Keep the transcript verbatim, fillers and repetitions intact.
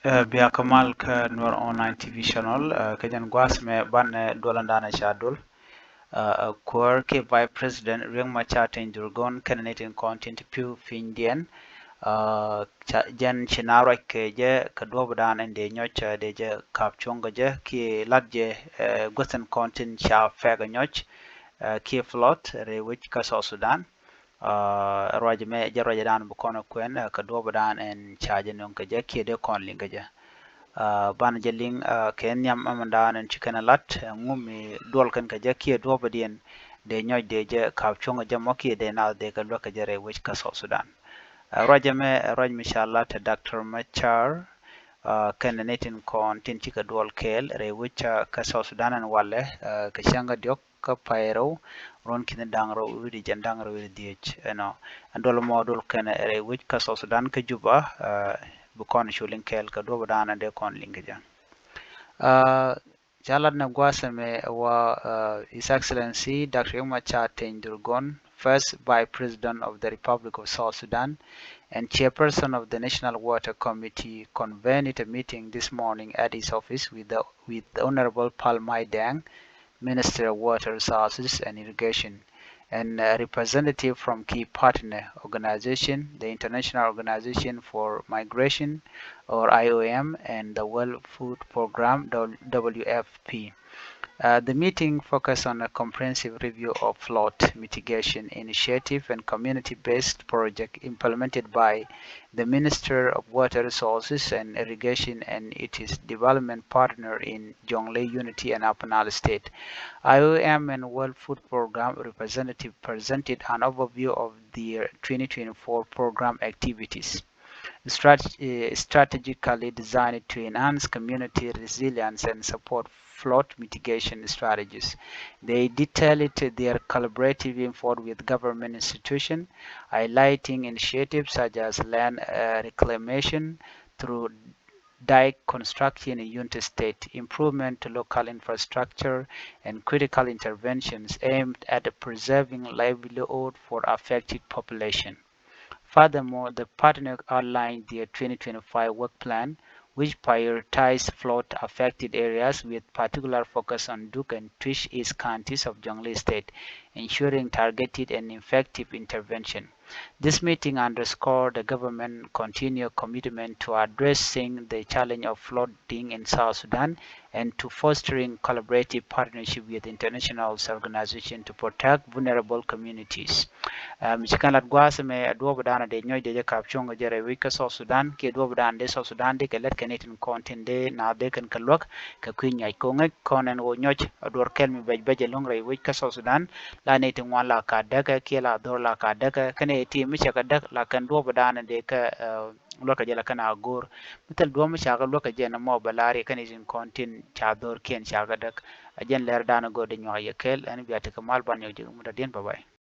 Ɛ, bia kä mal kä Nuer Online T V channel, ɛ, kä jɛn gua̱a̱th mɛ banɛ duɔländan ɛ ca dol. Ɛ, ɛ, kuäär kiɛ Vice President Riek Machar Teny Dhurgon kɛnɛ ni tin kɔn tin ti pi̱w pinydiɛn. Ɛ, ca, jɛn ci na ruac kɛ jɛ kɛ duɔ̱ɔ̱pdan in dee nyɔc, ɛ, dee jɛ ka̱p cuɔ̱ŋ kɛ jɛ kiɛ lat jɛ, ɛ, guäth in kɔn tin ca pɛk ɛ nyɔc, ɛ, kiɛ flood rɛy wec kä South Sudan. Ɛ, ruac mɛ jɛ ruacdan bi kɔn kuɛn, ɛ, kɛ duɔ̱ɔ̱pdan ɛn ca jɛ nöŋ kɛ jɛ kiɛ dee kɔn liŋ kɛ jɛ. Ɛ, banɛ jɛ liŋ, ɛ, kɛ nhiam ɛmɛndan ɛn ci kɛn ɛ lat, ɛ, ŋu mi duɔl kɛn kɛ jɛ kiɛ duɔ̱ɔ̱pdiɛn dee nyɔc dee jɛ ka̱p cuɔ̱ŋ kɛ jɛ mɔ kiɛ dee naath dee kɛ luäk kɛ jɛ rɛy wec kä South Sudan. Ɛ, ruac ɛmɛ, ɛ, ruac mi ca lat ɛ Doctor Machar, ɛ, kɛnɛ ni tin kɔn tin cikɛ duɔl kɛɛl rɛy wec kä South Sudan ɛn walɛ, ɛ, kɛ cäŋ kä diɔ̱k kä pay rɛw, ruɔ̱n ki̱ni da̱ŋ rɛw wi̱cdɛ jiɛn da̱ŋ rɛw wi̱cdɛ dhieec ɛnɔ. Ɛn duɔl mɔ duɔl kɛnɛ rɛy wec kä South Sudan kä Juba, ɛ, bi kɔn cu liŋ kɛɛl kɛ duɔ̱ɔ̱pdan ɛn dee kɔn liŋ kɛ jɛ. Ɛ, ca lat ni gua̱a̱th ɛmɛ wa, ɛ, His Excellency Doctor Riek Machar Teny Dhurgon, First Vice President of the Republic of South Sudan and Chairperson of the National Water Committee, convened a meeting this morning at his office with the, with Honorable Pal Mai Deng, Minister of Water Resources and Irrigation, and a representative from key partner organization, the International Organization for Migration, or I O M, and the World Food Program, W F P. Uh, the meeting focused on a comprehensive review of flood mitigation initiative and community-based project implemented by the Minister of Water Resources and Irrigation and its development partner in Jonglei Unity and Upper Nile State. I O M and World Food Program representative presented an overview of their twenty twenty-four program activities, strat-, uh, strategically designed to enhance community resilience and support flood mitigation strategies. They detailed their collaborative effort with government institutions, highlighting initiatives such as land, uh, reclamation through dike construction in Unity State, improvement to local infrastructure, and critical interventions aimed at preserving livelihood for affected population. Furthermore, the partner outlined their twenty twenty-five work plan, which prioritized flood-affected areas with particular focus on Duk and Twic East counties of Jonglei State, ensuring targeted and effective intervention. This meeting underscored the government's continued commitment to addressing the challenge of flooding in South Sudan and to fostering collaborative partnership with international organizations to protect vulnerable communities. Ɛ, mi ci kɛn lat gua̱a̱th ɛmɛ ɛ duɔ̱ɔ̱pdan dee nyɔc dee jɛ ka̱p cuɔ̱ŋ jɛ rɛy wec kä South Sudan, kiɛ duɔ̱ɔ̱pdan dee South Sudan dee kɛ lät kɛ ni tin kɔn tin dee naath dee kɛn kɛ luäk kɛ kui̱ nyuac. Kɛ ŋäc kɔn ɛn ɣöö nyɔc ɛ duɔ̱ɔ̱r kɛl mi bɛc bɛc ɛlɔ̱ŋ rɛy wec kä South Sudan, la ni ti ŋuan la ka däkɛ kiɛ la dhɔr la ka däkɛ, kɛn ɛ ti mi cɛ kɛ däk la kɛn duɔ̱ɔ̱pdan dee kɛ, ɛ, luäk kɛ jɛ la kɛn a go̱o̱r. Mi thil duɔ̱ɔ̱p mi ca kɛ luäk kɛ jɛ nɔmɔ bɛ la̱r yɛ kɛn i̱ tin kɔn tin ca dhɔrkiɛn ca kɛ däk. A jɛn lɛrdan a go̱o̱r di nyuak yɛ kɛl, ɛn bia tekɛ mal ban nyɔk jɛ mi dɔ̱diɛn, bye bye.